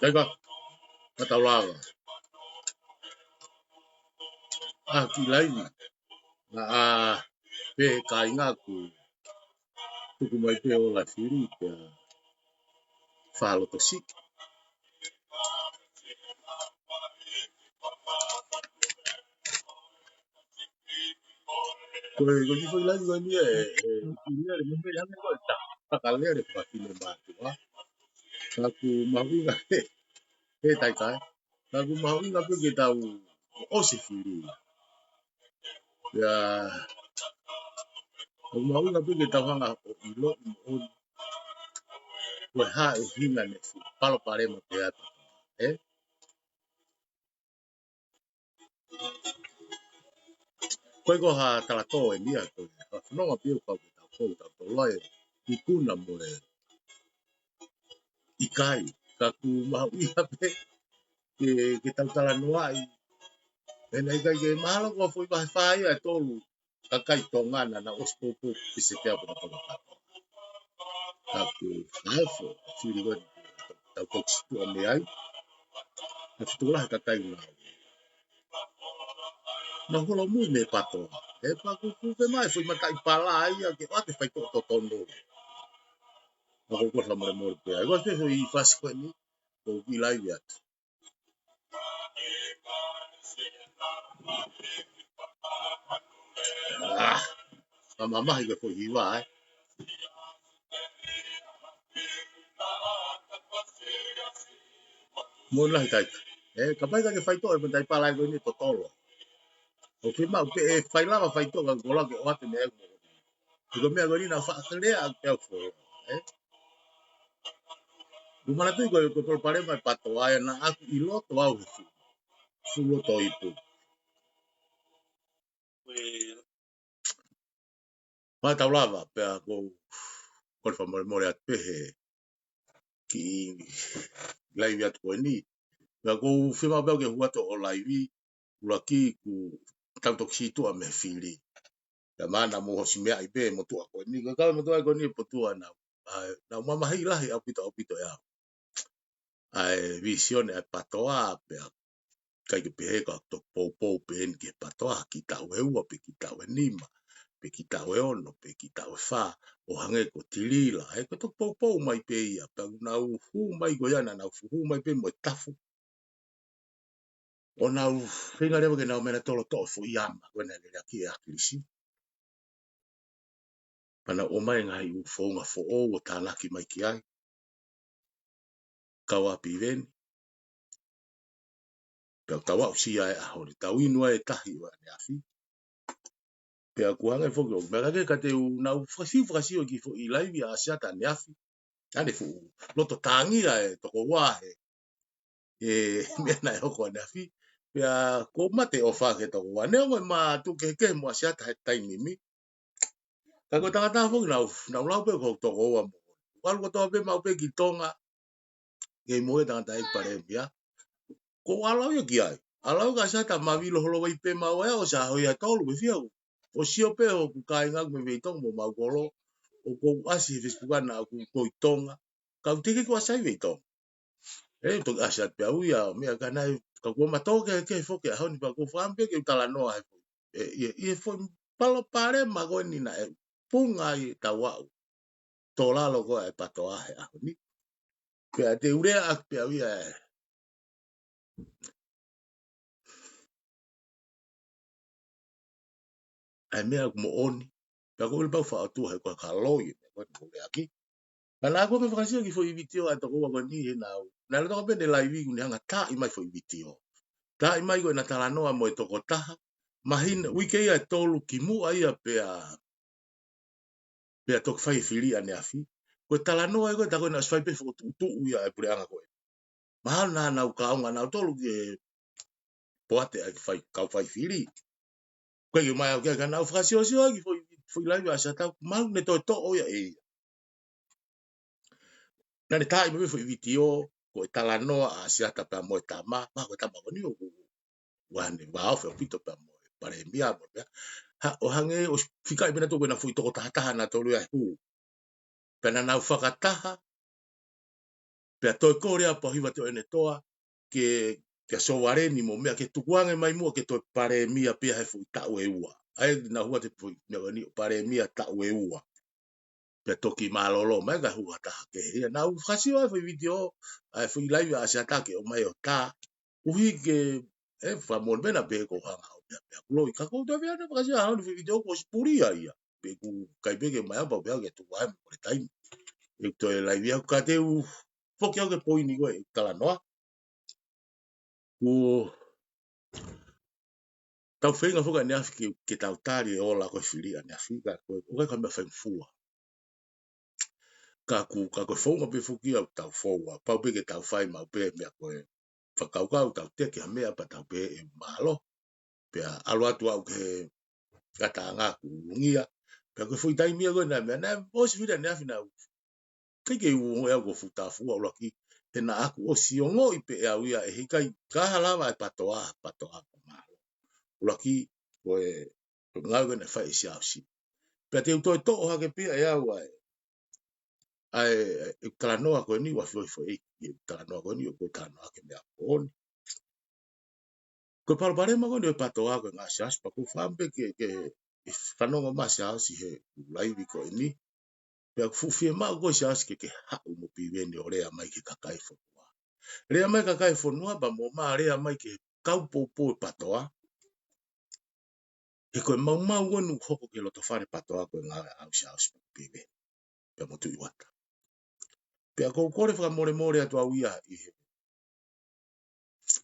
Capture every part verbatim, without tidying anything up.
Kaika, ka tau lava. ʻA, kiʻi laivi. Naʻa pehē kāinga ʻoku tuku mai pē ola fili pea fakalotosiʻi. Ko e, ko e kiʻi foʻi laivi ko eni ē, ē, kiʻi lele, mo e meʻa hangē ko e ta, takalele fakafine mātuʻa. Ka ʻoku mahuʻinga pē, ē, Taika ē. Ka ʻoku mahuʻinga pē ke tau ʻosi fili. Pea, ʻoku mahuʻinga pē ke tau hanga ʻo ʻilo, ʻo, ko e hā e ʻuhinga naʻe fuʻu palopalema pē atu. Ē? Ko e ko ha talatō eni ia, ko e ha fononga pē ʻoku kau ke tau kou tau tolai, ikuna mo e ʻikai, ka ʻoku mahuʻinga pē ke, ke tau talanoaʻi. Pea naʻe ʻikai ke mahalo ko e foʻi vahe fā ia ʻe tolu kakai Tonga naʻa nau ʻosi poupou pisi te apo na Tonga. Ka ʻoku faifo, fili ko eni, tau toki situʻa mei ai. Ka fitula he kakai na. Na holo mui mei PATOA. ʻE pea ʻoku, ʻoku ke mai, foʻi mataʻi pala ia ke ʻoatu e faitoʻo totonu. Ka ʻoku ou fakamolemole pē. ʻOku ou fie foʻi fasi ko eni, ʻoku ou kiʻi laivi atu. Ah, ka mamahi ko e foʻi hiva, ē. Mo lahi Taika. Ē, kapau ʻe ʻikai ke faitoʻo e mataʻi pala ko eni totolo. ʻOku fiemaʻu pē ʻe fai lava faitoʻo ka ko e lava ke ʻoatu e meʻa ko eni. Ko e meʻa ko eni naʻe fakalea ʻaki au fo. Ē? ʻOku ou manatuʻi ko e, ko e palopalema ʻa e PATOA ia naʻa ku ʻilo atu au he fuʻu, fuʻu loto ipu. Pea tau lava, pea ʻoku ou, ʻoku ou fakamolemole atu pē he kiʻi laivi atu ko eni. Pea ʻoku ou fiemaʻu pē au ke hū atu ʻo laivi, ʻuluaki kuo tau toki situʻa mei he fili. Pea mana mo hosi meʻa ʻi pē motuʻa ko eni. Ko e kau motuʻa ko eni ʻe ʻOtua naʻa, ʻa, naʻa mamahi lahi ʻaupito, ʻaupito ʻe au. ʻA e vīsone ʻa e PATOA pea ʻikai ke pehē ka toki poupou pē eni ki he PATOA, kiʻi taʻu ʻe ua, pe kiʻi taʻu ʻe nima, pe kiʻi taʻu ʻe ono, pe kiʻi taʻu ʻe fā, ʻo hangē ko Tilila, ē, ko e toki poupou mai pē ia, pea ʻoku nau hū mai ko ia naʻa nau fuhu mai pē mo e tafu. ʻO nau feinga leva ke nau meʻa tolo toʻo foʻi ama, ko ena lele ʻaki ʻe ʻAkilisi. Pea nau ʻomai e ngaahi ʻū founga foʻou ʻo tānaki mai ki ai. Kau ʻa Piveni. Pea tau aʻusia e ʻaho ni. Tau inu ai e tahi ʻo ʻaneafi. Pea kuo hangē foki ʻo, meʻa ka ke ka te u nau fakasio, fakasio ki he foʻi laivi ʻa ʻAsiata ʻaneafi. ʻAne fuʻu loto tāngia e tokoua he, e meʻa naʻe hoko ʻaneafi. Pea kuo mate ʻofa ki he tokoua. Neongo ʻema tuʻu kehekehe mo ʻAsiata he taimi ni. Ka ko e tangata foki naʻa ku, naʻa ku lau pē ko e tokoua mo. ʻAlu kotoa pē maʻu pē ki Tonga. Kei mo e tangataʻeiki palēmia. Ko e ʻalu ia ki ai. ʻAlu ka ʻAsiata ma vilo holo vai pē maʻu ʻe au ʻo sa hoi a tolu me fia u. ʻO sio pē ʻoku kāinga ʻoku mei Veitongo mo mau kolo. ʻOku ou ʻasi he Facebook ʻana ʻoku ou ʻi Tonga. Ka u teke ko ʻAsiata ʻi Veitongo. ʻE, toki ʻasi atu pē au ia, meʻa ka naʻe, ka kuo ma tō kehekehe foki ʻaho ni pea ʻoku ou fakaʻamu pē ke u talanoa he foʻi. ʻE, ʻi he, ʻi he foʻi palopalema ko eni naʻe punga ai ʻetau aʻu. Tō lalo ko ē ʻa e PATOA he ʻaho ni. Pea te u lea ʻaki pē au ia ē. ʻA e meʻa ʻoku moʻoni. Pea ʻoku ou ʻilo pau fakaʻotua he ko e ka loi e meʻa ko eni ʻoku ou lea ʻaki. Ka naʻa ku ʻomi fakasio ki he foʻi vitiō ʻa e tokoua ko eni he naʻa ku. Naʻe lolotonga pē ʻene laivi kuo ne hanga ʻo taaʻi mai foʻi vitiō. Taaʻi mai ko ʻena talanoa mo e tokotaha. Māhina, uike ia ʻe tolu kimuʻa ia pea, pea toki fai e fili ʻaneafi. Ko e talanoa ia ko ē tā ko ē naʻe ʻosi fai pē fokotuʻutuʻu ia e puleʻanga ko ē. Mahalo naʻa nau kaunga nautolu ki he poate ʻa e fai, kau fai fili. Ko e ke mai au ke ka naʻa ku fakasiosio ai ki he foʻi, foʻi laivi ʻa ʻAsiata, mahalo ne toe toʻo ia ʻe ia. Naʻa ne taaʻi mai pē foʻi vitiō, ko e talanoa ʻa ʻAsiata pea mo e tama, ma ko e tama ko eni ʻoku, ʻoku ne vāofi ʻaupito pea mo e palēmia mo e meʻa. Ha, ʻo hangē ʻoku fikaʻi pē nautolu ko ʻena foʻi toko taha taha nautolu ia ʻi he hū. Pea naʻa nau fakataha, pea toe kole ʻa Pōhiva Tuʻiʻonetoa ke, kia Sovaleni mo meʻa ke tukuange mai muʻa ke toe palēmia pea he foʻi taʻu ʻe ua. ʻA ia naʻa nau ʻoatu e foʻi meʻa ko eni ʻo palēmia taʻu ʻe ua. Pea toki mālōlō mai kae hū ha taha kehe. Ia naʻa ku fakasio ʻa e foʻi vitiō, ʻa e foʻi laivi ʻa ʻAsiata ke ʻomai ʻo tā. Koeʻuhi ke, ʻe, fakamolemole pē naʻa pehē ʻoku ou hanga ʻo meʻa, meʻa kuo loi. Ka ʻoku ou toe fiefia naʻa fakasio ʻa e foʻi vitiō kuo ʻosi pulia ia. Pea ʻoku ʻikai pē ke ʻomai ʻa e pau pea ke tuku ai mo e taimi. ʻE toe laivi au ka te u foki au ki he poini ko ē ʻeku talanoa. Kuo tau feinga foki ʻaneafi ke, ke tau tali e ola ko ē fili ʻaneafi ka ko e, ʻoku ʻikai ko ha meʻa faingofua. Ka ʻoku, ka ko e founga pē foki ʻoku tau foua, pau pē ke tau fai maʻu pē meʻa ko e fakakaukau, tau teke ha meʻa pea tau pehē ʻe mālō. Pea ʻalu atu au ki he ngataʻanga kuo ulungia. Pea ko e foʻi taimi ia ko ē naʻe meʻa, naʻe ʻosi fili ʻaneafi naʻa ku ʻikai ke u ongoʻi au ko e fuʻu tāfua ʻuluaki, he naʻa ku ʻosi ongoʻi pē ʻe au ia ʻe heʻikai ke hā lava e PTOA, PTOA ko mālō. ʻUluaki, ko e, ko e ngāue ko ē naʻe fai ʻe Siaosi. Pea te u toe toʻo hake pē ia ʻe au ʻa e, ʻa e, ʻeku talanoa ko eni, ʻoku ʻafioʻi foʻi, ʻeku talanoa ko eni, ʻoku ou talanoa ki he meʻa ko eni. Ko e palopalema ko eni ʻo e PTOA ko e ngāue ʻa Siaosi pea ʻoku ou fakaʻamu pē ke, ke, ke fanongo mai Siaosi he laivi ko eni. Pea ʻoku fuʻu fiemaʻu ko ē Siaosi ke, ke haʻu mo Piveni ʻo lea mai ki he kakai e fonua. Lea mai kakai e fonua pea mo ʻomai lea mai ki he kau poupou e PTOA. He ko e maumau ko eni ʻoku hoko ki he loto fale PTOA ko e ngāue ʻa Siaosi mo Piveni. Pea mo Tuʻi Uata. Pea ʻoku ou kole fakamolemole atu au ia ʻi he,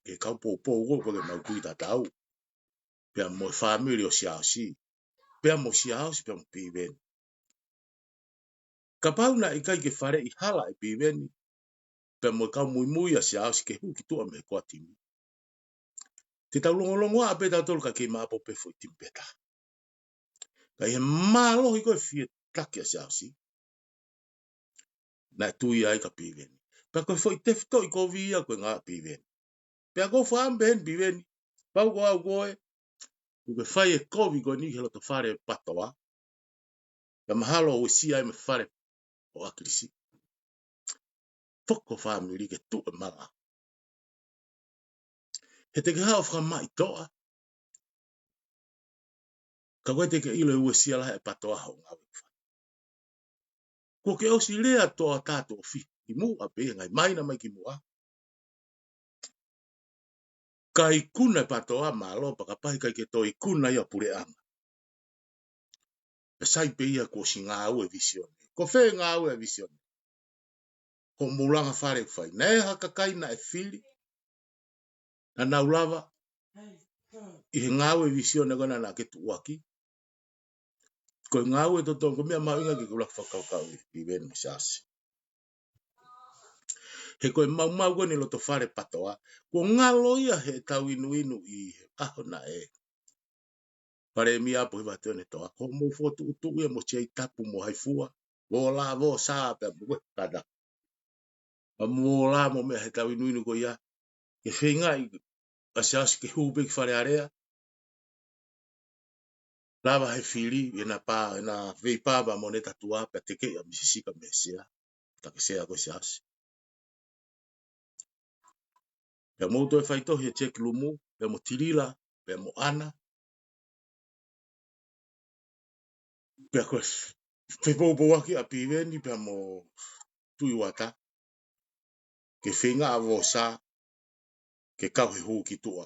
ki he kau poupou ko ē ke mau tui tatau. Pea mo e fāmili ʻo Siaosi. Pea mo Siaosi, pea mo Piveni. Kapau naʻe ʻikai ke faleʻi hala ʻe Piveni, pea mo e kau muimui ʻa Siaosi ke hū ki tuʻa mei he core team. Te tau longolongoaʻa pē tautolu ka kei maʻapo pē foʻi timi pē taha. Ka ʻi he mālohi ko ē fie taki ʻa Siaosi, naʻe tui ai kia Piveni. Pea ko e foʻi tefitoʻi kovi ia ko e ngāue ʻa Piveni. Pea ʻoku ou fakaʻamu pē heni Piveni, pau ko au ko ē, kuo ke fai e kovi ko eni ki he loto fale PTOA. Pea mahalo ʻoku uesia ai mo e fale ʻo ʻAkilisi. Foki ho fāmili ke tuʻu e malaʻe. He te ke haʻu ʻo fakamaʻi toʻa. Ka ʻoku ʻikai te ke ʻilo ʻe uesia lahi e PTOA hoʻo ngāue ʻoku fai. Kuo ke ʻosi lea toʻa taha toʻo fiha kimuʻa pē ngaahi maina mai kimuʻa. Ka ikuna e PTOA mālō pea kapau ʻikai ke toe ikuna ia puleʻanga. Pea sai pē ia kuo ʻosi ngāue e vīsone. Ko fē ngāue e vīsone? Ko e moʻulanga fale ʻoku fai. Naʻe ʻi ai ha kakai naʻe fili. Naʻa nau lava. ʻI he ngāue e vīsone ko ena naʻa ke tuʻuaki. Ko e ngāue totonu ko e meʻa mahuʻinga ke ke ʻuluaki fakakaukauʻi Piveni mo Siaosi. He ko e maumau ko eni loto fale PTOA. Kuo ngalo ia heʻetau inuinu ʻi he ʻaho naʻe palēmia ʻa Pōhiva Tuʻiʻonetoa. Ko hoʻomou fokotuʻutuʻu ia mo Siaitapu mo Haifua. Vōlā, Vōsā, pea mo e kata. Pea mo Vōlā mo meʻa heʻetau inuinu ko ia. Ke feingaʻi ʻa Siaosi ke hū pē ki Fale Alea. Lava he fili, ʻena pā, ʻena veipā pea mo ʻene tatua, pea tekeʻi ʻa Misisika mei he sea. Taki sea ko ē Siaosi. Pea mou toe faitohi e Jack Lumu, pea mo Tilila, pea mo ʻAna. Pea ko e f-, fepoupouaki ʻa Piveni, pea mo Tuʻi Uata. Ke feinga ʻa Vōsā, ke kau he hū ki tuʻa.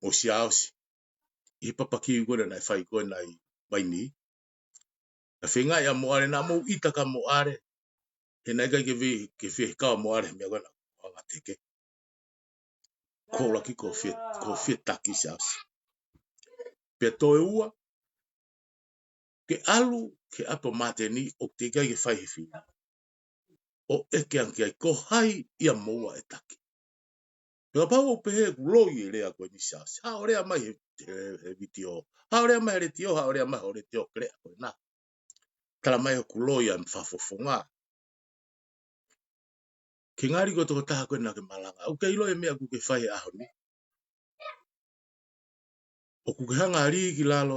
Mo Siaosi. ʻI he papakiu ko ena naʻe fai ko ena ʻi Vainī. Naʻe feingaʻi ʻa Moʻale, naʻa mou ʻita kia Moʻale. He naʻe ʻikai ke fie, ke fie kau ʻa Moʻale he meʻa ko ena ʻoku anga teke. Ko e ʻuluaki ko e fie, ko e fie taki Siaosi. Pea toe ua, ke ʻalu, ke ʻapo Māteni ʻoku teʻeki ai ke fai he fili. ʻO ʻeke ange ki ai ko hai ia moua ʻe taki. Pea kapau ʻoku pehē ʻoku loi e lea ko eni Siaosi. Haʻu ʻo lea mai he, he, he vitiō. Haʻu ʻo lea mai he letiō, haʻu ʻo lea mai he letiō ki he lea ko ena. Tala mai ʻoku loi ʻa e fakafofonga. Ke ngali ko e tokotaha ko ena ke malanga. ʻOku ke ʻilo e meʻa ʻoku ke fai he ʻaho ni. ʻOku ke hanga ʻo lī ki lalo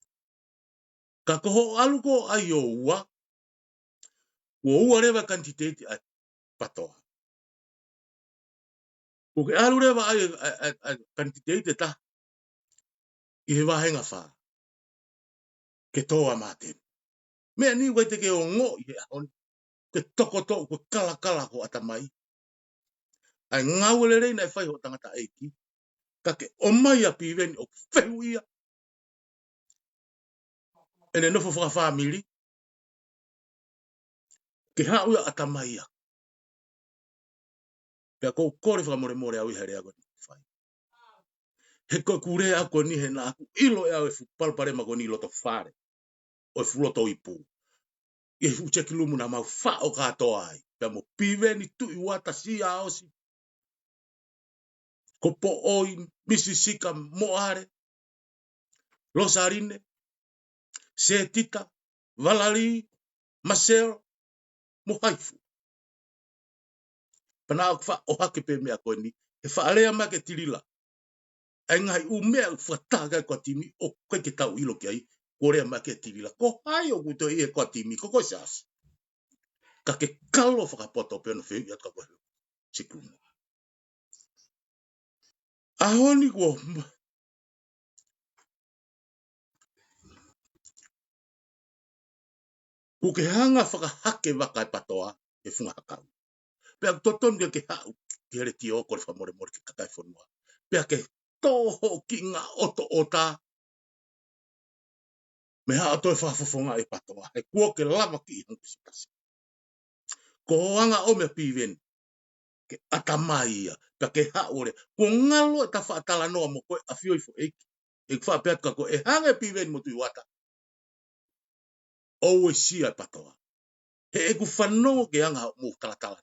Ka ko hoʻo ʻalu ko ē ʻo ua, kuo ua leva e kanititeiti ʻa e PATOA. Kuo ke ʻalu leva ʻa e, ʻa e, ʻa e, ʻa e kanititeiti ʻe taha ʻi he vāhenga fā, ke tō ʻa Māteni. Meʻa ni ʻoku ʻikai te ke ongoʻi he ʻaho ni, ke tokoto, ko e kalakala ko ʻatamai. ʻA e ngāue lelei naʻe fai ʻe hoʻo tangataʻeiki, ka ke ʻomai ʻa Piveni ʻo fehuʻia ʻene nofo fakafāmili, ke haʻu ia ʻo ʻatamai ia. Pea ʻoku ou kole fakamolemole au ʻi he lea ko eni ʻoku fai. He ko ʻeku lea ko eni he naʻa ku ʻilo ʻe au e fuʻu palopalema ko eni ʻi loto fale ʻo e fuʻu loto ipu, ʻi he fuʻu check room naʻa mau faʻo kātoa ai, pea mo Piveni, Tuʻi Uata, Siaosi, ko Poʻoi, Misi Sika, Moʻale, Losaline, Setita, Valali, Maselo, mo Haifu. Pea naʻa ku faʻa ʻohake pē meʻa ko eni, he faʻa lea mai ke tilila ʻa e ngaahi ʻū meʻa ʻoku fakataha ki ai ko e timi, ʻoku ʻikai ke tau ʻilo ki ai, kuo lea mai ke tilila. Ko hai ʻoku toe ʻi he ko e timi, ko koe Siaosi. Ka ke kalo fakapoto pē ʻo fehuʻi atu ka ko e siku. ʻAho ni kuo ma-, kuo ke hanga fakahake vaka e PATOA he funga hakau. Pea ʻoku totonu ke ke haʻu ki he letiō ʻo kole fakamolemole ki he kakai e fonua. Pea ke tō hoʻo kiʻi ngaʻotoʻota mei haʻo toe fakafofongaʻi e PATOA, he kuo ke lavakiʻi hangē ko Siutasi. Ko hoʻo anga ʻo meʻa Piveni, ke ʻatamai ia, pea ke haʻu ʻo lea. Kuo ngalo ʻeta faʻa talanoa mo koe, ʻAfio ʻi Foʻeiki. ʻE faʻa pehē atu kia koe, ʻe hangē Piveni mo Tuʻi Uata, ʻoku uesia e PATOA. He ʻeku fanongo ki he anga hoʻomou talatala.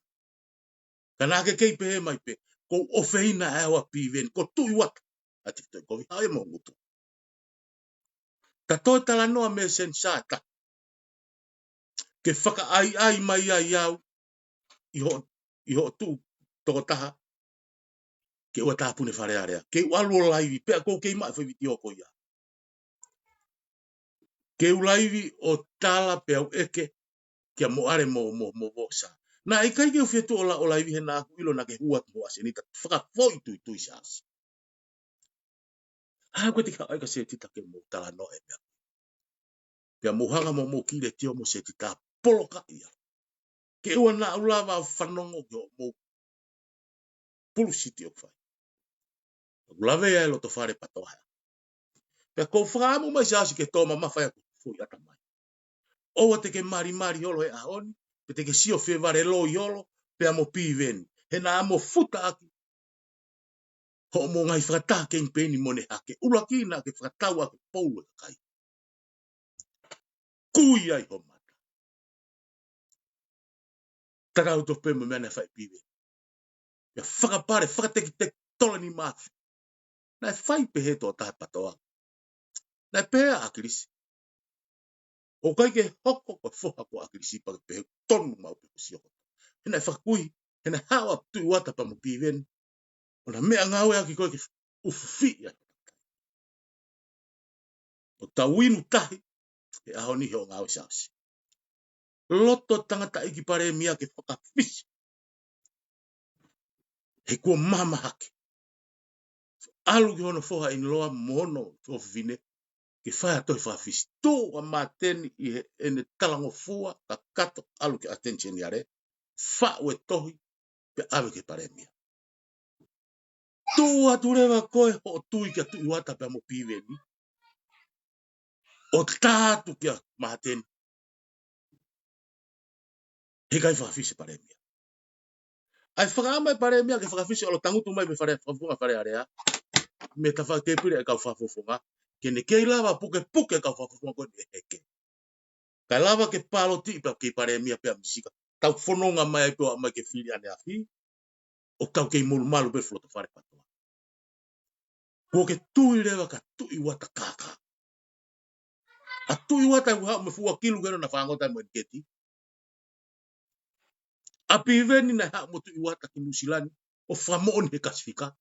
Ka naʻa ke kei pehē mai pē, ʻoku ou ʻofeina ʻe au ʻa Piveni, ko Tuʻi Uata ʻa e tefitoʻi kovi, haʻu ia mo ho ngutu. Ta toe talanoa mei he senisā ʻe taha, ke fakaʻaiʻai mai ai au ʻi hoʻo, ʻi hoʻo tuʻu tokotaha ke ʻoua tāpuni e Fale Alea. Ke u ʻalu ʻo laivi, pea ʻoku ou kei maʻu e foʻi vitiō ko ia. Ke u laivi ʻo tala pea u ʻeke kia Moʻale mo, mo, mo Vosa. Naʻe ʻikai ke u fie tuʻu ʻo la-, ʻo laivi he naʻa ku ʻilo naʻa ke hū atu mo ʻAsenita fakafoʻituitui Siaosi. Hā ko e tiki haʻai ka Setita ke mou talanoa e meʻa. Pea mou hanga mo mou kiʻi letiō mo Setita polokaʻi ia. Ke ʻoua naʻa u lava ʻo fanongo ki hoʻomou pulusiti ʻoku fai. ʻOku lavea e loto fale PATOA. Pea ʻoku ou fakaʻamu mai Siaosi ke tō mamafa ia ko e foʻi ʻatamai. ʻOua te ke malimali holo he ʻaho ni, pe te ke sio fie vale loi holo, pea mo Piveni. He naʻa mo futa ʻaki hoʻomou ngaahi fakataha kemipeini mo ne hake. ʻUluaki naʻa ke fakatau ʻaki e poulu e kakai. Kui ai ho mata. Tatau tofu pē mo e meʻa naʻe fai ʻe Piveni. ʻIo, fakapale, fakatekiteki, tola ni mafi. Naʻe fai pehē ʻe he tokotaha PATOA. Naʻe pehē ʻa ʻAkilisi. ʻOku ʻikai ke hoko ko e foha ko ʻAkilisi pea ke pehē tonu maʻu pē ko Sioko. He naʻe fakakui, he naʻe haʻu ʻa Tuʻi Uata pea mo Piveni. ʻO na meʻangāueʻaki ko ē ke ʻufiʻufi ʻa e ʻOku tau inu tahi he ʻaho ni he ʻo ngāue Siaosi. Loto tangataʻeiki palēmia ke fakafisi. He kuo mahamahaki. ʻAlu ki hono foha ʻi loa mo hono foha fefine ke fai ʻa e toe fakafisi. Tuʻu ʻa Māteni ʻi heʻene talangofua kakato ʻalu ki he ʻAteni Seniale. Faʻu e tohi pea ʻave ki he palēmia. Tuʻu atu leva koe hoʻo tui kia Tuʻi Uata pea mo Piveni. ʻO tā atu kia Māteni. He ʻikai fakafisi palēmia. ʻAi fakaʻamu e palēmia ke fakafisi ʻalu ʻo tangutu mai mei Fale, Fakafofonga Fale Alea. Mei he tafaʻaki tēpile ʻa e kau fakafofonga. Ke ne kei lava pukepuke e kau fakafofonga ko eni ʻe heke. Kae lava ke pāloti pea kei palēmia pea Misika. Tau fononga mai ai pea ʻomai ke fili ʻaneafi. ʻO kau kei molumalu pē fuloto fale PATOA. Kuo ke tui leva kia Tuʻi Uata kākā. ʻA Tuʻi Uata ʻoku haʻu mo e fuʻu ʻakilu ke nau fāngota mo e niketi. ʻA Piveni naʻe haʻu mo Tuʻi Uata ki Nuʻusila ni ʻo fakamoʻoni he Kasifika.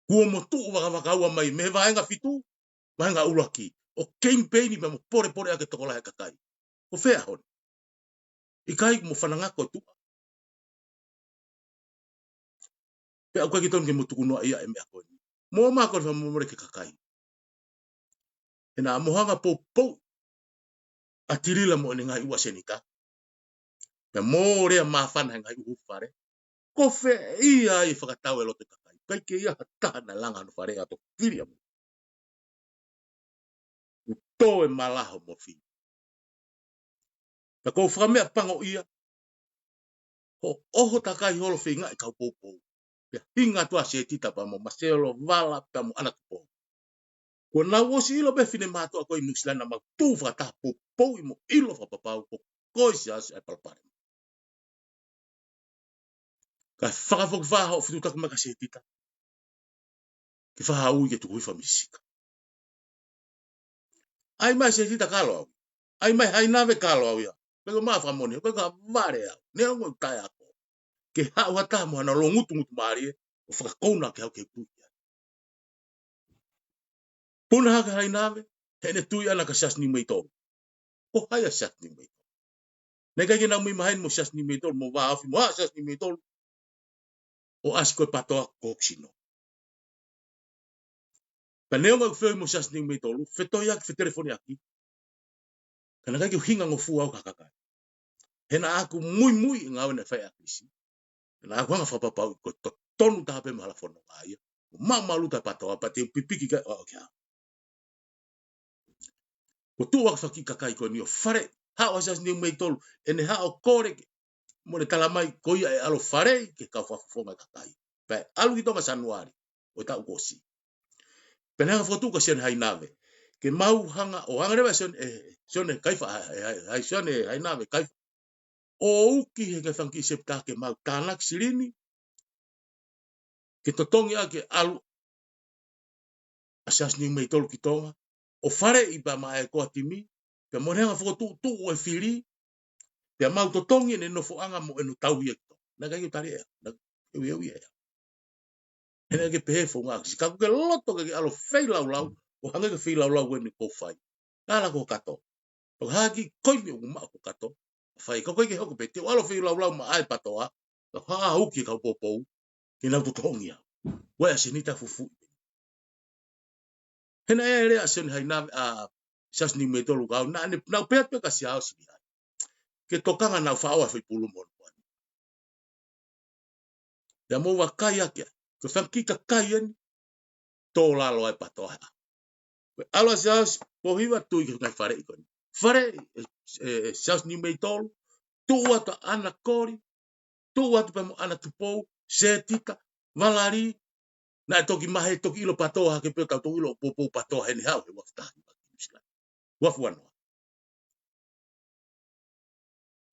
Kuo mo tuʻu vakavakaua mai mei he vahenga fitu, vahenga ʻuluaki. ʻO kemipeini pea mo polepole ʻaki e tokolahi e kakai. Ko fē ʻaho ni? ʻIkai mo fananga ko e tuʻa. Pea ʻoku ʻikai ke tonu ke mo tukunoaʻia e meʻa ko eni. Mo ma ko e fakamomole ki he kakai. He naʻa mo hanga poupou ʻa Tilila mo ʻene ngaahi ʻū ʻasenita. Pea mo lea māfana he ngaahi ʻū fale. Ko fē ia ʻe fakatau e loto e kakai. ʻIkai ke ʻi ai ha taha naʻe langa hono fale ʻo toe fili ʻa mo. ʻOku toe malaho mo fili. Pea ʻoku ou fakameʻapangoʻia. Ko e ʻoho takai holo feingaʻi e kau poupou. Pea hinga atu ʻa Setita pea mo Maselo Vala pea mo ʻAna Tupou. Kuo nau ʻosi ʻilo pē finemātuʻa ko ē ʻi Nuʻusila ni naʻa mau tuʻu fakataha poupouʻi mo ʻilo fakapapau ko koe Siaosi ʻa e palopalema. Kae fakafokifā hoʻo fetuʻutaki mai kia Setita. Ke fakahaʻu ke tuku hifo ʻa Misika. ʻAi mai Setita kalo au. ʻAi mai Hainave kalo au ia. Pea ko e meʻa fakamoʻoni, ko e ka vale au. Neongo ʻeku taʻeako. Ke haʻu ha taha mo hano longutungutu mālie, ʻo fakakouna ke haʻu ke pui ia. Puna hake Hainave, heʻene tui ʻana kia Siaosi Niumeitolu. Ko hai ʻa Siaosi Niumeitolu? Naʻe ʻikai ke nau meimei maheni mo Siaosi Niumeitolu, mo vāofi mo haʻa Siaosi Niumeitolu. ʻO ʻasi ko e PATOA ko hoku sino. Pea neongo ʻeku feohi mo Siaosi Niumeitolu, fetohiʻaki, fetelefoniʻaki. Ka naʻe ʻikai ke u hingangofua au ki ha kakai. He naʻa ku muimui e ngāue naʻe fai ʻe ʻAkilisi. He naʻa ku hanga fakapapau ko e totonu taha pē mo e hala fononga ia. Mo maʻumaʻuluta e PATOA pea te u pipiki kae ʻoʻou ki ai. Ko e tuʻu ʻa e fanga kiʻi kakai ko eni ʻo faleʻi. Haʻu ʻa Siaosi Niumeitolu, ʻene haʻu ʻo kole ke mo ne tala mai ko ia ʻe ʻalu ʻo faleʻi ki he kau fakafofonga e kakai. Pea ʻalu ki Tonga Sānuali ʻo e taʻu kuo ʻosi. Pea ne hanga ʻo fokotuʻu kia Sione Hainave. Ke mau hanga, ʻo hanga leva ʻe Sione, ʻe Sione Kaifa, ʻe, ʻe, ʻe, ʻe Sione Hainave Kaifa. ʻO uki he ngaahi fanga kiʻi septa ke mau tānaki silini. Ke totongi ʻaki e ʻalu ʻa Siaosi Niumeitolu ki Tonga, ʻo faleʻi pea maʻa e ʻEkoatimi, pea mo ne hanga ʻo fokotuʻutuʻu e fili, pea mau totongi ʻene nofoʻanga mo ʻene tauhi ʻa Tonga. Naʻe ʻikai ke u tali ʻe au, naʻe ʻikai ke u ʻiauʻia ʻe au. He naʻe ʻikai ke pehē e founga ʻa ʻAkilisi. Ka ʻoku ke loto ke ke ʻalu ʻo feilaulau, ʻo hangē ko e feilaulau eni ʻoku ou fai. Ka ʻalu ko e kato. Pea ko e hā e kiʻi koini ʻoku maʻu ko e kato. Fai ka ʻoku ʻikai ke hoko pē, te u ʻalu ʻo feilaulau maʻa e PATOA, ʻo haʻu ki he kau poupou, ke nau totongi au. Ko e ʻasenita fufuuʻi. He naʻe lea ʻa Sione Hainave, ʻa Siaosi Niumeitolu kia au, naʻa ne, naʻa ku pehē atu pē kia Siaosi ni ai. Ke tokanga naʻa ku faʻo ʻa e foʻi pulu mo hono puani. Pea mou vakai ake, ko e fanga kiʻi kakai eni, tō lalo ai e PATOA. Ko e ʻalu ʻa Siaosi Pōhiva, tui ki he ngaahi faleʻi ko eni. Faleʻi, ʻe, ʻe, ʻe Siaosi Niumeitolu, tuʻu atu ʻa ʻAna Koli, tuʻu atu pea mo ʻAna Tupou, Setita, Valali, naʻe toki maheni, toki ʻilo PATOA hake pē ʻo tau toki ʻilo ʻo poupou PATOA heni haʻu he uafu taha hiva ki Nuʻusila ni. Uafu ua noa.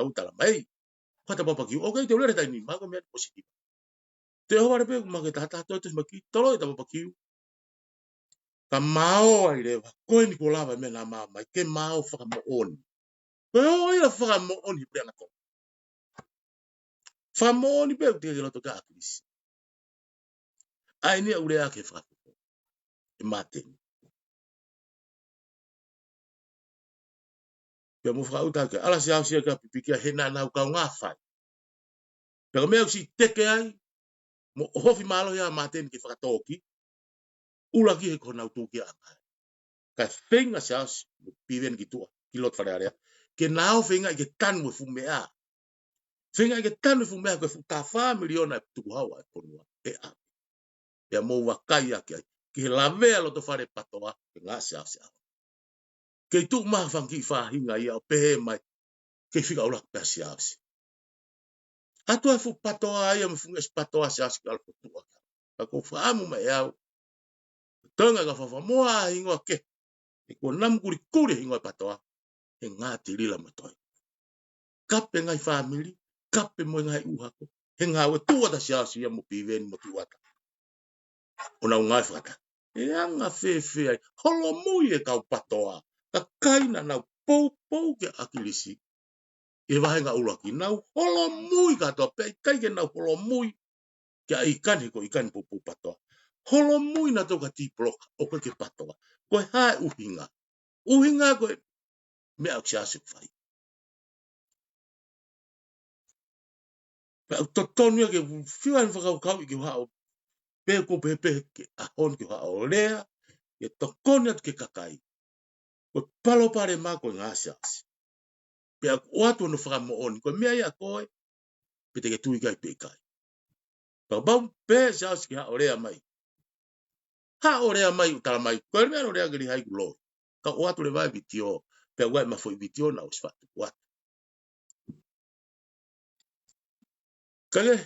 au, tala mai. Ko e tapapa kiu. ʻOku ʻikai te u lele he taimi ni, ma ko e meʻa ni positive. Te u hova leva pē, ma ke taha taha toe, toe ma ki, tolo e tapapa kiu. Ka mao ai leva, ko eni kuo lava e meʻa naʻa mao mai, ke mao fakamoʻoni. Ko e ʻo ia fakamoʻoni pē ʻa Tonga. Fakamoʻoni pē ʻoku teʻeki ke loto ki ai ʻa ʻAkilisi. ʻA eni ʻa e ʻū lea ke fakafofo ʻe Māteni. Pea mo fakaʻuta ke ala Siaosi ia ke pipikia he naʻa nau kaungā fai. Pea ko e meʻa ʻoku siʻi teke ai, mo ʻohofi mālohi ʻa Māteni ke fakatōki, ʻuluaki he ko honau tūkiaʻanga. Kae feinga Siaosi mo Piveni ki tuʻa, ki loto Fale Alea, ke nau feingaʻi ke tanu e fuʻu meʻa. Feingaʻi ke tanu e fuʻu meʻa ko e fuʻu taha fā miliona e tukuhau ʻa e fonua ʻe ʻave. Pea mou vakai ʻaki ai, ki he lavea loto fale PATOA, ke ngaahi Siaosi ʻaho. Kei tuʻu mai ha fanga kiʻi faʻahinga ia ʻo pehē mai, kei fika ʻuluaki pē ʻa Siaosi. ʻAtu e fuʻu PATOA ia mo e fuʻu ngeʻesi PATOA Siaosi ki ʻAlofotuʻa. Ka ko e fakaʻamu mai ʻe au, Tonga ka fafa moa hingoa ke. He kuo namu kulikuli hingoa e PATOA. He ngaahi tilila mo e toenga. Kape ngaahi fāmili, kape mo e ngaahi ʻū hako. He ngāue tuʻu atu ʻa Siaosi ia mo Piveni mo Tuʻata. ʻO nau ngāue fakataha. ʻE anga fēfē ai, holomui e kau PATOA. Kakai naʻa nau poupou kia ʻAkilisi. ʻi he vāhenga ʻuluaki, nau holomui kātoa pē, ʻikai ke nau holomui kia ʻIkani, ko ʻIkani poupou PATOA. Holomui nautolu kia Tī Puloka, ʻoku ʻikai ke PATOA. Ko e hā e ʻuhinga? ʻUhinga ko e meʻa ʻoku Siaosi ʻoku fai. Pea ʻoku totonu ia ke fiu ʻene fakakaukauʻi ke u haʻu, pe ko e pehē pē he ʻaho ni ke u haʻu ʻo lea, ke tokoni atu ki he kakai. Ko e palopalema ko e ngaahi Siaosi. Pea ʻoku ʻoatu hono fakamoʻoni, ko e meʻa ia ʻa koe, pe te ke tui ki ai pe ʻikai. Pea kapau pē Siaosi ke haʻu ʻo lea mai. Haʻu ʻo lea mai, ʻo tala mai, ko e meʻa ʻoku lea ki ai ʻoku loi. Ka ʻoatu leva e vitiō, pea ʻoku ʻi ai e mafoʻi vitiō naʻe ʻosi faʻa tuku atu. Ka ke,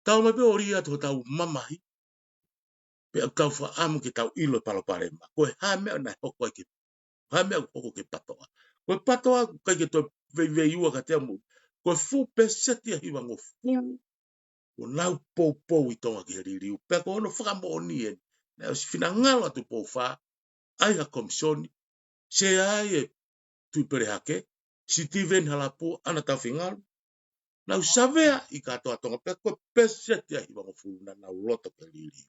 tau mai pē ʻo lī atu hotau mamahi, pea ʻoku tau fakaʻamu ke tau ʻilo e palopalema. Ko e hā e meʻa naʻe hoko ai ke, hā e meʻa ʻoku hoko ki he PATOA. Ko e PATOA ʻoku ʻikai ke toe veiveiua kiate au mo. Ko e fuʻu pēseti ʻe hivangofulu, ʻoku nau poupou ʻi Tonga ki he liliu. Pea ko hono fakamoʻoni eni, naʻe ʻosi finangalo ʻa Tupou Fā, ʻai ha komisoni, Sea ai ʻe Tuʻipelehake, Sitiveni Halapua, ʻAna Taufeingalu. Nau savea ʻi kātoa Tonga pea ko e pēseti ʻe hivangofulu naʻa nau loto ke liliu.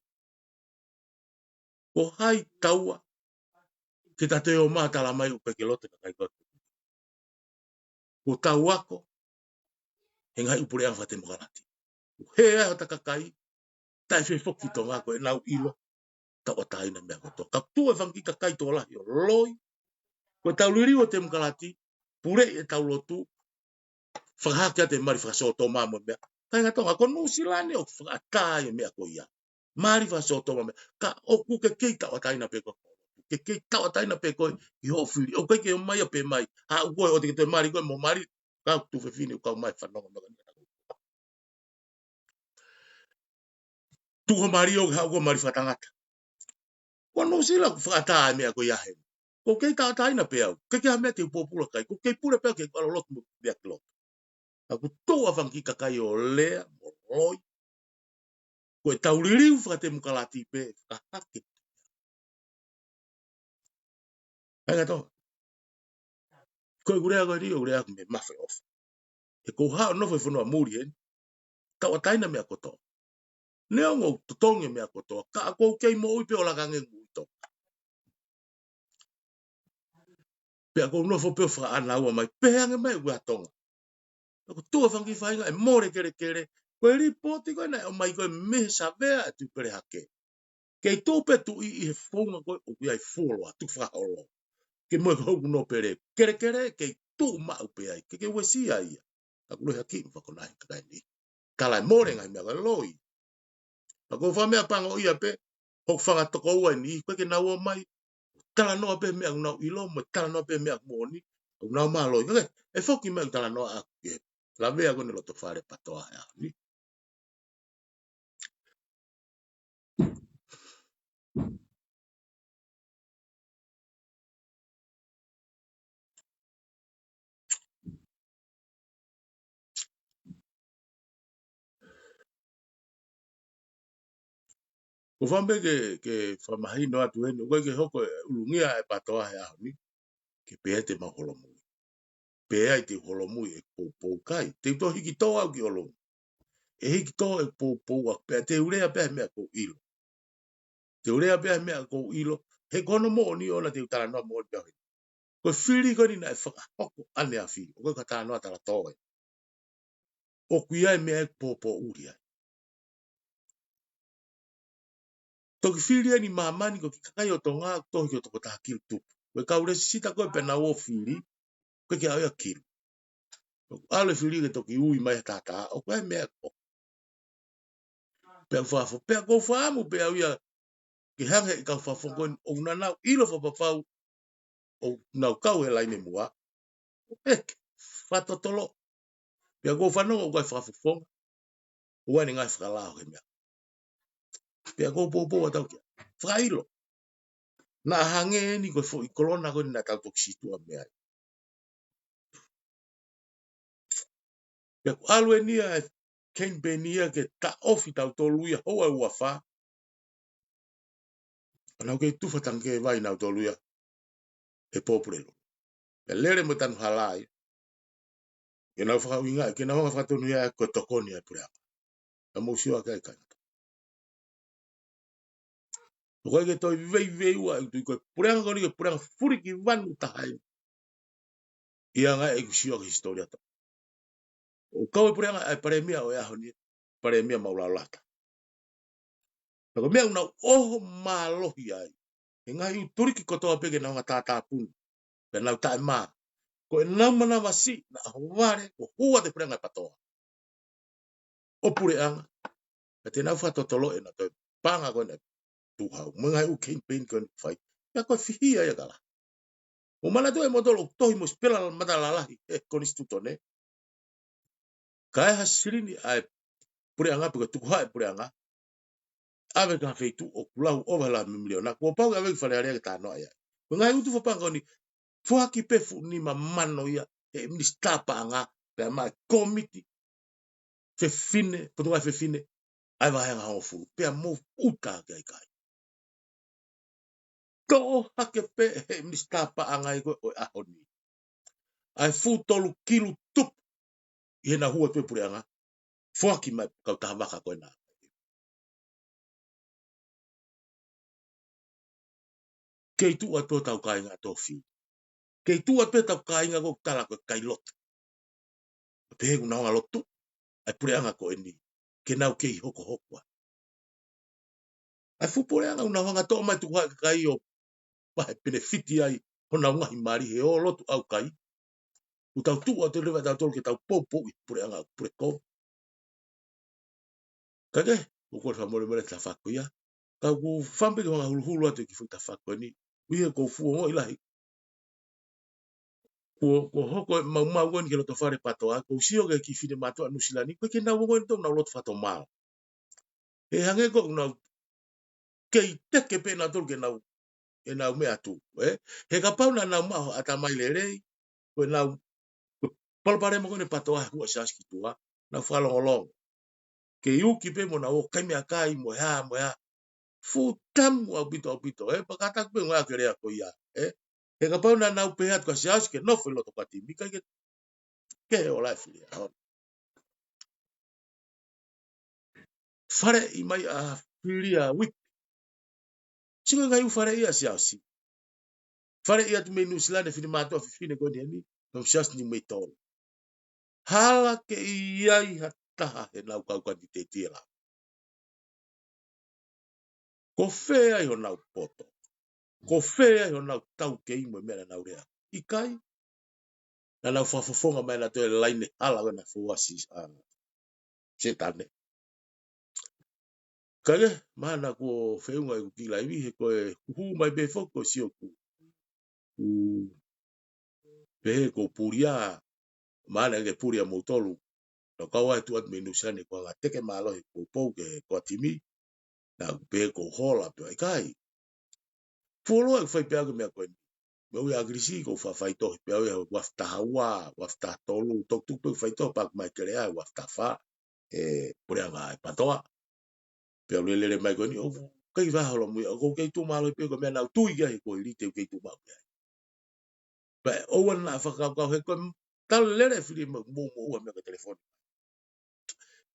Ko hai taua ke ta toe ō mai ʻo tala mai ʻoku ʻikai ke loto e kakai ko ē. Ko ʻetau ako he ngaahi ʻū puleʻanga fakatemokalati. ʻOku hē ai hota kakai, taʻe fie foki ki Tonga ko ʻenau ʻilo, tauʻatāina e meʻa kotoa. Ka tuʻu e fanga kiʻi kakai tokolahi ʻo loi, ko ʻetau liliu ʻo temokalati, puleʻi ʻetau lotu, fakahake atu e mali fakasōtoma mo e meʻa. Kāinga Tonga, ko Nuʻusila ni ʻoku fakaʻatā e meʻa ko ia. Mali fakasōtoma mo e meʻa. Ka ʻoku ke kei tauʻatāina pē koe. Ke kei tauʻatāina pē koe ʻi hoʻo fili. ʻOku ʻikai ke ō mai ia pē mai. Haʻu koe ʻo te ke toe mali koe mo mali. Kau tuofefine, kau mai fanongo mai. Tuʻu hoʻo mali ʻo ke haʻu koe ʻo mali fakatangata. Ko Nuʻusila ʻoku fakaʻatā e meʻa ko ia heni. ʻOku kei tauʻatāina pē au. ʻIkai ke ʻi ai ha meʻa te u pōpula ki ai. ʻOku kei pule pē au ke u ʻalu ʻo lotu mo e meʻa ki loto. Ka ʻoku tuʻu ʻa e fanga kiʻi kakai ʻo lea mo loi. Ko ʻetau liliu fakatemokalati pē, fakahake. Kāinga Tonga. Ko ʻeku lea ko eni, ʻoku ou lea ʻaki mei he mafe ʻofa. He ʻoku ou haʻu ʻo nofo he fonua muli eni, tauʻatāina e meʻa kotoa. Neongo ʻoku totongi e meʻa kotoa, ka ʻoku ou kei moʻui pē ʻo laka ange mo ʻi Tonga. Pea ʻoku ou nofo pē ʻo fakaʻānaua mai, pehē ange mai ʻoku ʻi ai Tonga. Pea ʻoku tuʻu e fanga kiʻi faʻahinga ʻe mole kelekele, ko e lipooti ko ē naʻe ʻomai ko ē mei he savea ʻa Tuʻipelehake. Kei tuʻu pē tuʻi ʻi he founga ko ē ʻoku ʻi ai e fuoloa, tuʻi fakaholo. Ke mo e ko hoku nōpele, kelekele, kei tuʻu maʻu pē ai, ke ke uesia ia. Ka kuo loi hake mo fakakonahi kakai ni. Tala e mole ngaahi meʻa ko e loi. Pea ko e fanga meʻa pango ia pē, hoku fanga tokoua eni, ko e ke nau ō mai, talanoa pē meʻa ʻoku nau ʻilo, mo talanoa pē meʻa ʻoku moʻoni, ʻoku nau mālōlō. Ka ke, ʻe foki mai ʻo talanoa ʻaki e lavea ko eni loto fale PATOA he ʻaho ni. Ko e fai pē ke, ke fakamahino atu eni, ʻoku ʻikai ke hoko e ʻulungia e PATOA he ʻaho ni, ke pehē te mau holomui. Pea ʻai te u holomui ʻeku poupou, ʻikai. Te u toe hiki tō au ki ʻolunga. ʻE hiki tō ʻeku poupou ʻaʻaku, pea te u lea pē he meʻa ʻoku ou ʻilo. Te u lea pē he meʻa ʻoku ou ʻilo, he ko hono moʻoni ʻona te u talanoa moʻoni pē au heni. Ko e fili ko eni naʻe fakahoko ʻaneafi, ʻoku ʻikai ko ha talanoa talatō eni. ʻOku ʻi ai e meʻa ʻoku poupouʻi ai. Toki fili eni ʻi māmani ko e kiʻi kakai ʻo Tonga, tohi ki he toko taha kilu tupu. Ko e kau lēsisita ko ē pea nau ō fili, ʻoku ʻikai ke ʻi ai ha kilu. ʻOku ʻalu e fili ke toki ui mai ha taha taha, ʻoku ʻi ai e meʻa ʻoku Pea u fafo, pea ʻoku ou fakaʻamu pē au ia ke hanga ʻe he kau fakafofonga ko eni ʻoku nau ʻilo fakapapau ʻoku nau kau he laine muʻa. ʻEke, fakatotolo. Pea ʻoku ou fanongo ʻoku ʻi ai e fakafofonga. ʻOku ʻi ai e ngaahi fakalao he meʻa. Pea ʻoku ou poupou atu au kia. Fakaʻilo. Naʻa hangē eni ko e foʻi kolona ko eni naʻa tau toki situʻa mei ai. Pea ʻoku ʻalu eni ia e campaign ia ke taʻofi tautolu ia houa ʻe uafā. Pea nau kei tufa tangikē vai nautolu ia he pōpula. Pea lele mo e tanu hala ia. ke nau fakaʻuhinga, ke nau hanga fakatonu ia ko e tokoni ʻa e puleʻanga. Ka mou sio ʻa e kakai kāinga. Ko e ke toe veiveiua ʻeku tui ko e puleʻanga ko eni ko e puleʻanga fulikivanu taha eni. ʻI he anga ʻeku sio ki he hisitōlia ʻo e kau e puleʻanga ʻa e palēmia ʻo e ʻaho ni, palēmia Maʻulalo Lata. Ka ko e meʻa ʻoku nau ʻoho mālohi ai. He ngaahi ʻū tuliki kotoa pē ke nau hanga tātāpuni. Pea nau taʻemā. Ko ʻenau manavasiʻi naʻa ʻohovale, ko e hū atu e puleʻanga ʻa e PATOA. ʻO puleʻanga. Ka te nau fakatotolo ʻenau toe paʻanga ko ena tuʻu hau. Mo e ngaahi ʻū campaign ko ena fai. Pea ko e fihia ia kala. Mou manatu ʻe moutolu ʻoku tohi mo sipela mata lalahi ʻe he konisitūtone. Ka ʻi ai ha silini ʻa e puleʻanga pe ko e tukuhau ʻa e puleʻanga. ʻAve ki ha feituʻu ʻoku lau ʻova he lahi miliona. Kuo pau ke ʻave ki Fale Alea ke talanoa ia. Ko e ngaahi ʻū tufa paʻanga ko eni. Foaki pē fuʻu nima mano ia ʻe he minisitā paʻanga. Pea maʻa e kōmiti fefine, potungāue fefine, ʻa e vāhenga hongofulu. Pea mou ʻuta ki ai kai. Toʻo hake pē ʻe he minisitā paʻanga ia ko ē ʻo e ʻaho ni. ʻA e fuʻu tolu kilu tupu ʻi heʻena hū atu e puleʻanga. Foaki mai kau taha vaka ko ena. Kei tuʻu atu ʻetau kāinga tofi. Kei tuʻu atu ʻetau kāinga ko e tala ko e kai lotu. Pea ʻoku nau hanga lotu ʻa e puleʻanga ko eni ke nau kei hokohoko ai. ʻA e fuʻu puleʻanga ʻoku nau hanga toʻo mai tuku hake kai ʻo pahe penefiti ai honau ngaahi mali he ʻo lotu ʻaukai. ʻOku tau tuʻu atu leva ʻe tautolu ke tau poupou ʻi he puleʻanga ʻoku puleko. Ka ke, ʻoku ou fakamolemole tafaku ia. Ka ʻoku ou fakaʻamu pē ke u hanga huluhulu atu ki he fuʻu tafaku eni. ʻUhi he ʻoku ou fuʻu ongoʻi lahi. Kuo, kuo hoko e maumau ko eni ki loto fale PATOA, ʻoku ou sio ki he kiʻi finemātuʻa Nuʻusila ni, ʻoku ʻikai ke nau ongoʻi ʻe nautolu ʻa e lotu fakatomalá. He hangē ko ʻenau kei teke pē nautolu ke nau, ʻenau meʻa atu, ē? He kapau naʻa nau maʻu ha ʻatamai lelei, ko ʻenau palopalema ko eni ʻa e PATOA he hū ʻa e siasi ki tuʻa, nau fakalongolongo. Kei uki pē mo nau ō kai meʻakai mo e hā, mo e hā. Fuʻu tamu ʻaupito, ʻaupito, ē? Pea kātaki pē ngā ke lea ko ia, ē? He kapau naʻa nau pehē atu kia siasi ke nofo ʻi loto ʻa e timi, ʻikai ke, ke ola e fili ʻaho ni. Faleʻi mai ʻa Filia Whipps. Sio ki he ngaahi ʻū faleʻi ʻa siasi. Faleʻi atu mei Nuʻusila ni e finemātuʻa fefine ko eni eni, no siasi ni mei tolo. Hala ke ʻi ai ha taha heʻenau kau kanititeiti ʻe lau. Ko fē ai honau poto? Ko fē ai honau taukei mo e meʻa naʻa nau lea? ʻIkai. Naʻa nau fakafofonga mai nautolu e laine hala ko ena foʻou ʻa Sētane. Ka ke, mahalo kuo feʻunga ʻeku kiʻi laivi, he ko e hū mai pē foki ko e sio ku. Ku pehē ko e pulia, mahalo ke pulia moutolu. Naʻa ku kau ai tuʻu atu mei Nuʻusila ni ko e anga teke mālohi ko e poupou ki he core timi. Naʻa ku pehē ko e hola pē ʻikai. Fuoloa ʻeku fai pē ʻa e meʻa ko eni. Meʻa ʻi ʻAkilisi ʻoku ou faʻa faitohi pē au ia he ua afe taha ua, ua afe taha tolu, toki tuku pē ʻeku faitohi pea ʻoku mai kele ai ua afe taha fā, ʻe puleʻanga ʻa e PATOA. Pea u lele mai ko eni, ʻoku kei vaha holomui, ʻoku kei tuʻu mālohi pē ko e meʻa naʻa ku tui ki ai he ko e lite ʻoku kei tuʻu maʻu ki ai. Pea ʻoua naʻa fakakaukau he ko e tala lele e fili mo, mo, mo ua meʻa ko e telefoni.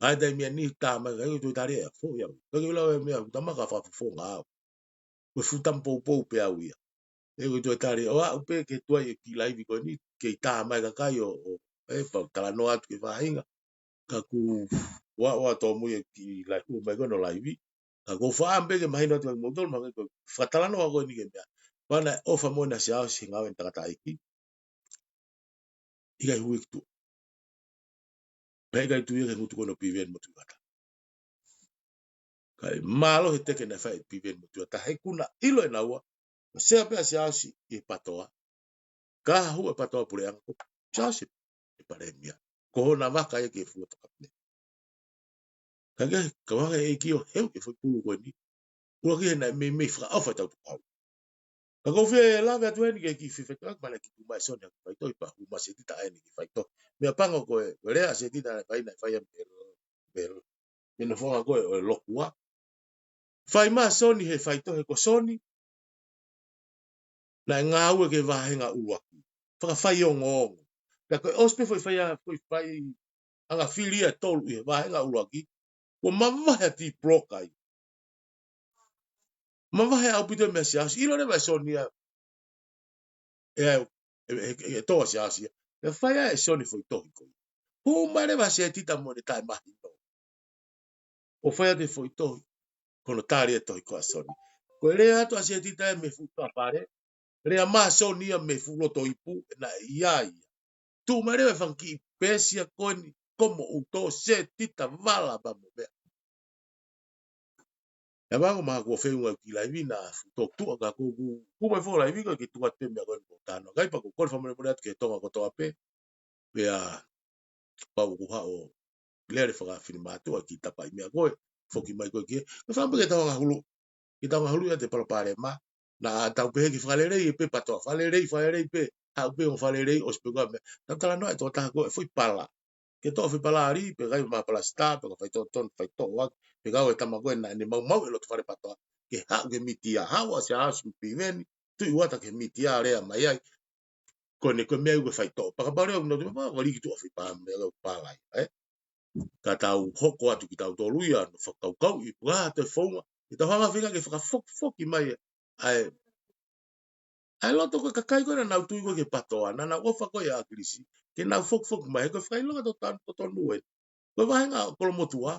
ʻAi taimi ʻa e niʻihi tā mai, ʻikai ko e toe tali ʻe au, foʻi au. ʻIkai ke u lau e meʻa, ʻoku tama ka fakafofonga au. Ko e fuʻu tama poupou pē au ia. ʻE ko e toe tali, ʻo aʻu pē ki he tuai e kiʻi laivi ko eni, kei tā mai kakai ʻo, ʻo, ʻe pau talanoa atu ki he faʻahinga. Ka ku ua ua tōmui e kiʻi laivi, ʻo mai ko ena ʻo laivi. Ka ʻoku ou fakaʻamu pē ke mahino atu kia moutolu, mahalo ko e fakatalanoa ko eni ki he meʻa. Pea naʻe ʻofa mo ena siasi he ngāue ʻa e tangataʻeiki. ʻIkai hū ia ki tuʻa. Pea ʻikai tui ia ki he ngutu ko ena ʻo Piveni mo Tuʻivata. Kae mālō he teke naʻe fai ʻe Piveni mo Tuʻivata. He ʻoku na ʻilo ʻe naua, ʻoku sea pē ʻa siasi ʻi he PATOA. Ka hū e PATOA puleʻanga ko siasi ʻe palēmia. Ko hona vaka ia ki he fuata kapineti. Ka ke, ka ʻoange ʻe he ʻEiki ʻo heu e foʻi pulu ko eni. ʻUluaki he naʻe meimei fakaʻofa e tau tukuhau. Ka ʻoku ou fie lave atu heni ki he kiʻi fefetuʻaki, mahalo ʻe kiʻi tuʻu mai ʻa Soni ʻaki faitohi pea hū mai ʻa Setita ʻeni ki faitohi. Meʻapango ko e, ko e lea ʻa Setita naʻe fai naʻe fai ia mei he, mei he, mei he nofoʻanga ko ē ʻo e Lokua. Fai mai ʻa Soni he faitohi ko Soni. Naʻe ngāue ki he vāhenga ʻuluaki. Fakafaiongoongo. Pea ko e ʻosi pē foʻi fai, foʻi faiʻanga fili ʻe tolu ʻi he vāhenga ʻuluaki, kuo mavahe ʻa D Block ai. Mavahe ʻaupito e meʻa ʻa Siaosi, ʻilo leva ʻe Soni ia, ʻe, ʻe, ʻe, ʻe tō ʻa Siaosi ia. Pea fai ai ʻe Soni foʻi tohi ko ia. Hū mai leva ʻa Setita mo ʻene taʻemahino. ʻO fai atu e foʻi tohi, ko hono tali e tohi ko ia ʻa Soni. Ko e lea atu ʻa Setita ia mei he fuʻu tuʻa fale, lea mai ʻa Soni ia mei he fuʻu loto ipu, naʻe ʻi ai ia. Tuʻu mai leva e fanga kiʻi peesi ia ko eni, ko moʻutō Setita vala pea mo meʻa. ʻE vā ko e meʻa kuo feʻunga ki he laivi naʻa fuʻu tōtuʻa ka ko ʻeku, ʻeku mai foʻi laivi ko e kiʻi tuʻa pē meʻa ko eni ko tano. Kae pea ko e kole fakamolemole atu ki he Tonga kotoa pē, pea pau ʻoku haʻu ʻo lele fakafinemātuʻa ki he tapaʻi meʻa ko ē, foki mai ko ē ki he, ko e fakaʻamu pē ke tau angahulu, ke tau angahulu ia ʻi he palopalema, naʻa tau pehē ke fakalelei pē PATOA, fakalelei, fakalelei pē, haʻu pē ʻo fakalelei, ʻosi pē ko e meʻa. Tau talanoa e tokotaha ko ē, foʻi pala. Ke toʻo foʻi pala ali, pea kai ma palasitā, pea ka faitoʻo tonu, faitoʻo ʻaki, pea kau e tama ko ē naʻa ne maumau e loto fale PATOA, ke haʻu ki he mītia, haʻu ʻa Siaosi mo Piveni, tuʻu ʻo ʻata ki he mītia, lea mai ai, ko eni ko e meʻa ʻoku ke faitoʻo. Pea kapau leva ʻoku nau tuʻu, pea ʻoku liki tuʻa foʻi pā, meʻa ko e pala ia, ē? Ka tau hoko atu kitautolu ia, ʻo fakakaukauʻi, pea toe founga, ke tau hanga feinga ke fakafokifoki mai, ʻa e, ʻa e loto ko ē ʻa e kakai ko ē naʻa nau tui ko ē ki he PATOA, naʻa nau ʻofa ko ē ʻia ʻAkilisi, ke nau fokifoki mai, he ko e fakaʻilonga totonu, totonu ē. Ko e vāhenga ʻo Kolomotuʻa,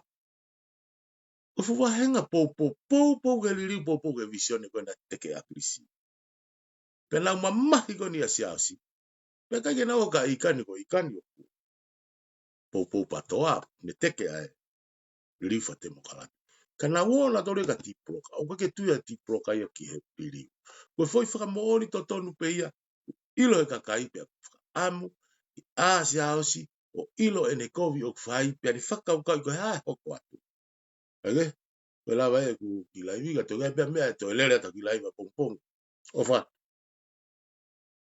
ko e fuʻu vāhenga poupou, poupou ki he liliu, poupou ki he vīsone ko ē naʻe teke ʻe ʻAkilisi. Pea nau mamahi ko eni ʻa Siaosi. Pea ʻikai ke nau ō ka ʻi kani ko ʻi kani ʻoku poupou PATOA, ne teke ʻa e liliu fakatemokalati. Ka nau ō nautolu ia kia D Block, ʻoku ʻikai ke tui ʻa D Block ia ki he liliu. Ko e foʻi fakamoʻoni totonu pē ia, ʻilo ʻe he kakai pea fakaʻamu, ʻa Siaosi, ʻo ʻilo ʻene kovi ʻoku fai, pea ne fakakaukauʻi ko e hā e hoko atu. Ake, ko e lava ē ʻeku kiʻi laivi ka toe ʻai pē meʻa ʻe toe lele atu kiʻi laivi ʻa pongipongi. ʻOfa.